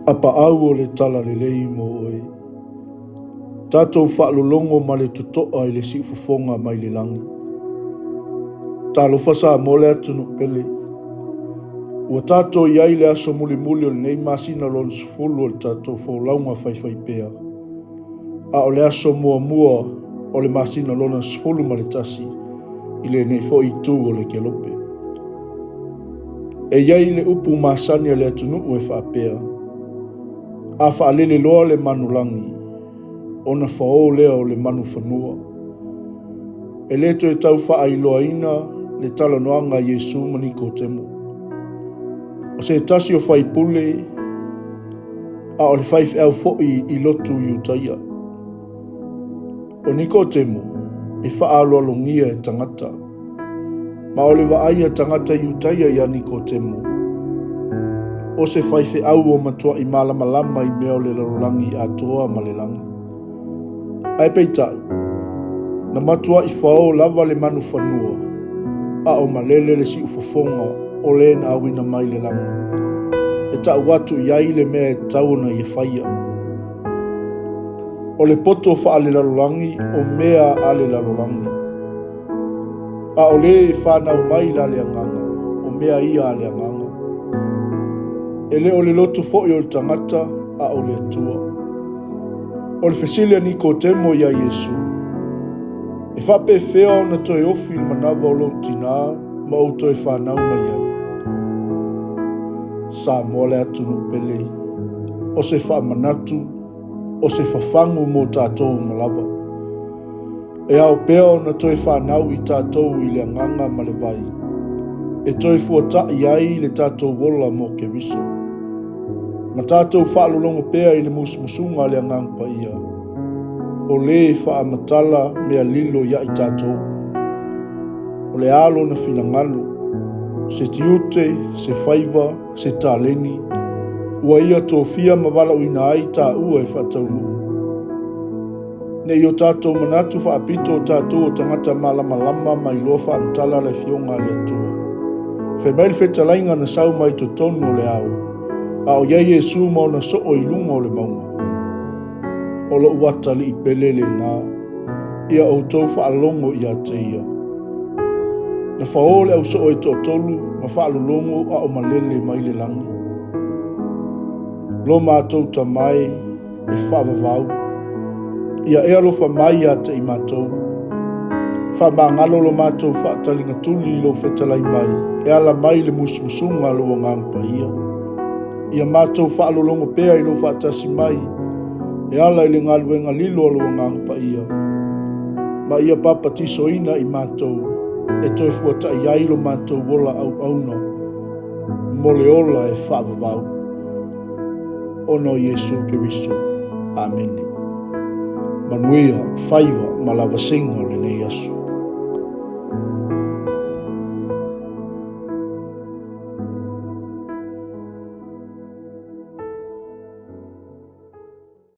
Apaau o le talalelei mo oe. Tatou faalologo ma le totoa i le siufofoga mai le lagi. Talofa Samoa le atunuu pele. Ua tatou i ai le aso mulimuli o lenei masina lona 10 o le tatou folauga faifaipea, a o le aso muamua o le masina lona 11 i lenei foi itu o le kelope. E i ai le upu masani a le atunuu e faapea, a faalele loa le manulagi, ona fao lea o le manufanua. E le toe tau faailoaina le talanoaga a Iesu ma Nikotemo. O se tasi o faipule, a o le faifeau foi i lotu Iutaia. O Nikotemo e faaaloalogia e tagata, ma o le vaai a tagata Iutaia iā Nikotemo, o se faifeau ua matuai malamalama i mea o le lalolagi atoa ma le lagi. Ae peitai, na matuai fao lava le manufanua, a o malele le siufofoga o le na auina mai le lagi, e tau atu i ai le mea e tatau ona ia faia. O le poto faalelalolagi o mea a le lalolagi, a o le e fanau mai la le agaga, o mea ia a le agaga. E le o le loto foi o le tagata, a o le Atua. O le fesili a Nikotemo iā Iesu, E faapefea ona toe ofi le manava o lou tinā ma ou toe fanau mai ai? Samoa le atunuu pele, o se faamanatu, o se fafagu mo tatou uma lava. E ao pea ona toe fanau i tatou i le agaga ma le vai, e toe fuata'i ai le tatou ola mo Keriso. Ma tatou faalologo pea i le musumusuga a le Agaga Paia, o lē e faamatala mea lilo ia i tatou. O le a lona finagalo, se tiute, se faiva, se taleni, ua ia tofia ma valaauina ai taua e faataunuu. Ne i o tatou manatu faapito o tatou o tagata malamalama ma iloa faamatala le Afioga a le Atua. Fai mai le fetalaiga na sau mai totonu o le ao, a o i ai Iesu ma ona soo i luga o le mauga. O lou atalii pele lena, ia outou faalogo ia te ia. Na fao le ausoo e toatolu ma faalologo a o malele mai le lagi. Lo matou tama e, e faavavau. Ia e alofa mai ia te i matou. Faamagalo lo matou faataligatuli i lou fetalai mai, e ala mai le musumusuga a lou Agaga Paia. Ia matou faalologo pea i lou faatasi mai, e ala i le galuega lilo a lou Agaga Paia, ma ia papatisoina i matou e toe fuata'i ai lo matou ola auauna mo le ola e faavavau. Ona o Iesu Keriso. Amene. Manuia, faiva ma lavasiga o lenei aso.